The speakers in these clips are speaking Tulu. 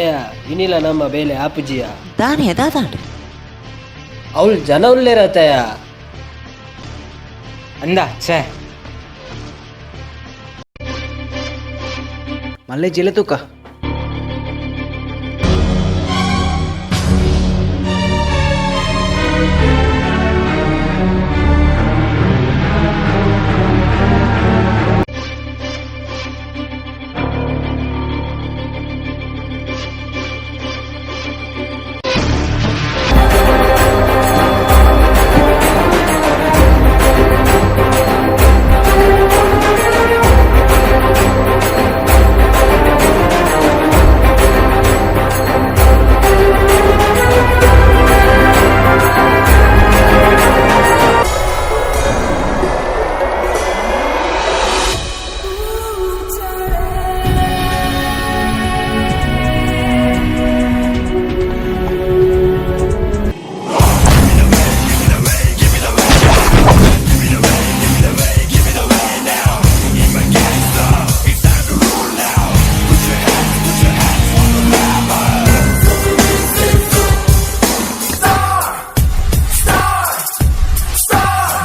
ಬೈದಯ ಇನಿಲ ನಮ್ಮ ಬೇಲೆ ಆಪುಜಿಯ. ದಾನೆ ದಾದಾಂಡ್? ಅವಳು ಜನ ಉಲ್ಲೇರತಯ. ಅಂದ ಛೇ. ಮಲ್ಲೆ ಜಿಲೆ ತೂಕ.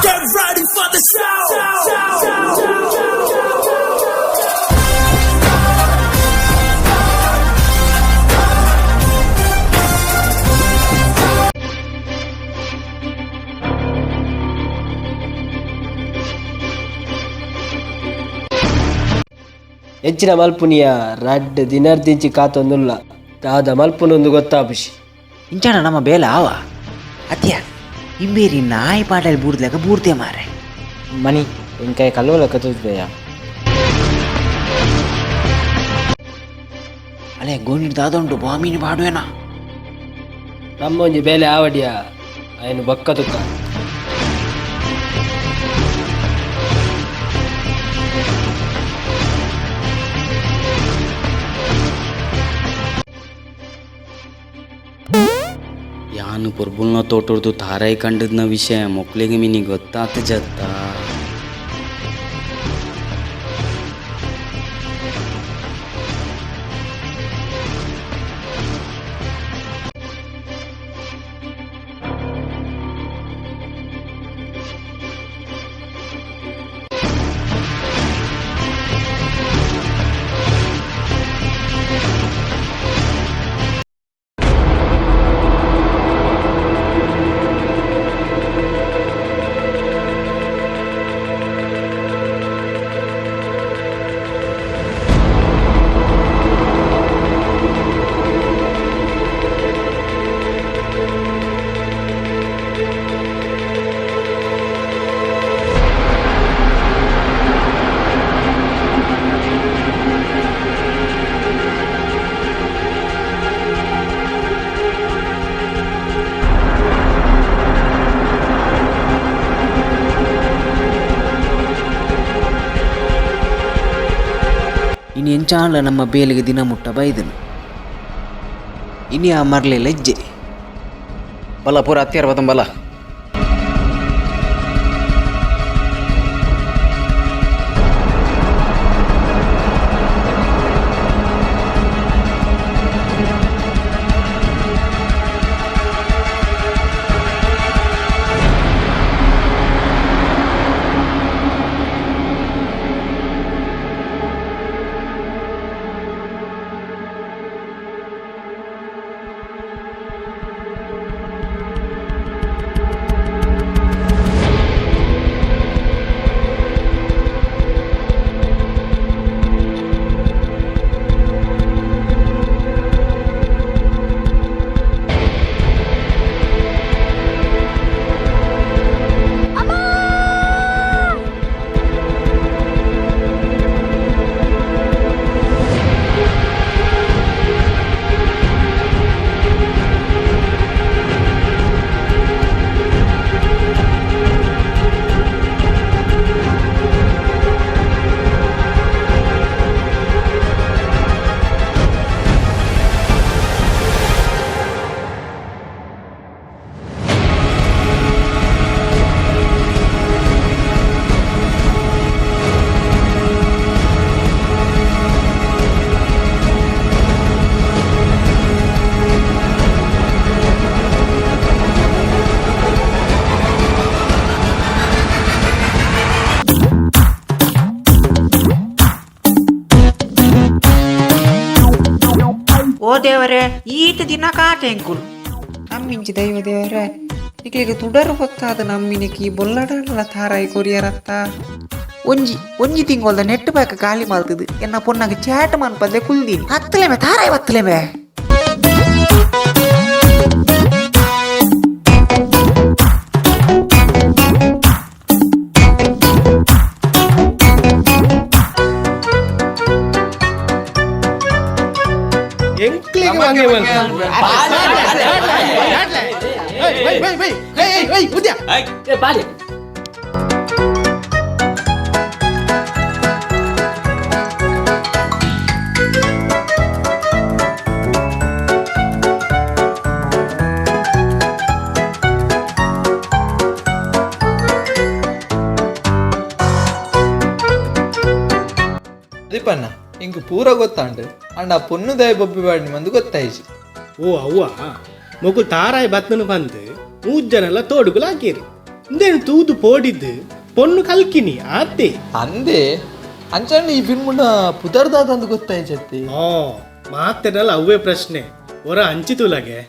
Get ready for the show. ಹೆಚ್ಚಿನ ಮಲ್ಪುನಿಯ ರಡ್ಡ್ ದಿನರ್ದಿಂಚಿ ಕಾತೊಂದುಲ್ಲ ದಾದ ಮಲ್ಪುನೊಂದು ಗೊತ್ತಾಪುಷಿ. ಇಂಚಾಣ ನಮ್ಮ ಬೇಲೆ ಆವ ಅತ್ಯ ಇಂಬೇರಿ ನಾಯಿ ಪಾಟಲ್ಲಿ ಬೂರ್ದ್ಲೆಕ ಬೂರ್ತೆ ಮಾರೆ. ಮನಿ ಎಂಕಾಯ ಕಲ್ಲೋಲ ಕತ್ತುದೆಯ. ಅಲೆ ಗೋಣಿ ದಾದ ಉಂಟು ಬಾಮೀನು ಪಾಡುವೆನಾ? ನಮ್ಮ ಒಂಜಿ ಬೇಲೆ ಆವಡಿಯ ಅಯ್ಯನು ಬೊಕ್ಕ ತುಕ್ಕ. ಯಾನು ಪೊರ್ಬುಲ್ನ ತೋಟರ್ದು ತಾರಾಯಿ ಕಂಡದ್ನ ವಿಷಯ ಮೊಕ್ಳಿಗೆ ಮಿನಿ ಗೊತ್ತಾತ ಜತ್ತ. ಇನ್ನು ಎಂಚಾಂಡ್ಲ ನಮ್ಮ ಬೇಲಿಗೆ ದಿನ ಮುಟ್ಟ ಬೈದನು ಇನಿ ಆ ಮರ್ಲೆ ಲಜ್ಜೆ. ಬಲ ಪೂರ ಅತ್ತಿಯರ್ ಬತ್ತಂ ಬಲ. ಓ ದೇವರೇ, ಈತ ದಿನ ಕಾಟೆಂಕುಲು. ನಮ್ಮಿಂಚಿ ದೈವ ದೇವರೇ, ನಿಕ್ಲೆಗ್ ತುಡರು ಹೊತ್ತಾದ ನಮ್ಮಿನಿಕ್ ಈ ಬೊಲ್ಲಡಲ ತಾರಾಯಿ ಕೊರಿಯರತ್ತ. ಒಂಜಿ ಒಂಜಿ ತಿಂಗೊಲ್ದ ನೆಟ್ ಪ್ಯಾಕ್ ಖಾಲಿ ಮಲ್ತದು ಎನ್ನ ಪೊನ್ನಗ ಚಾಟ್ ಮನ್ಪಂದೆ ಕುಲ್ದೀನಿ. ಹತ್ತಲೆಮೆ ತಾರಾಯಿ ಬತ್ತಲೆಮೆ. ಬಾಲಿ. ದೀಪಣ್ಣ, ಇಂಕ್ ಪೂರ ಗೊತ್ತಾಂಡು ಅಂಡ ಆ ಪೊನ್ನು ದಯ ಬೊಬ್ಬಿ ಬಾಡಿನ ಮಂದು ಗೊತ್ತಾಯಿಜಿ. ಓ ಅವ್ವ, ಮೊಕುಲು ತಾರಾಯಿ ಬತ್ತನು ಬಂದು ಮೂಜನೆಲ್ಲ ತೋಡುಗುಲು ಹಾಕಿರಿ. ಇಂದೇನು ತೂದು ಪೋಡಿದ್ದು ಪೊಣ್ಣು ಕಲ್ಕಿನಿ ಆತೆ. ಅಂದೆ, ಅಂಚಂಡ ಈ ಫಿಲ್ಮ್ನ ಪುದರ್ದಾದಂದು ಗೊತ್ತಾಯಿಜತ್ತಿ. ಓ, ಮಾತೆನಲ್ಲ ಅವೇ ಪ್ರಶ್ನೆ ಹೊರ ಹಂಚಿತುಲಗೆ.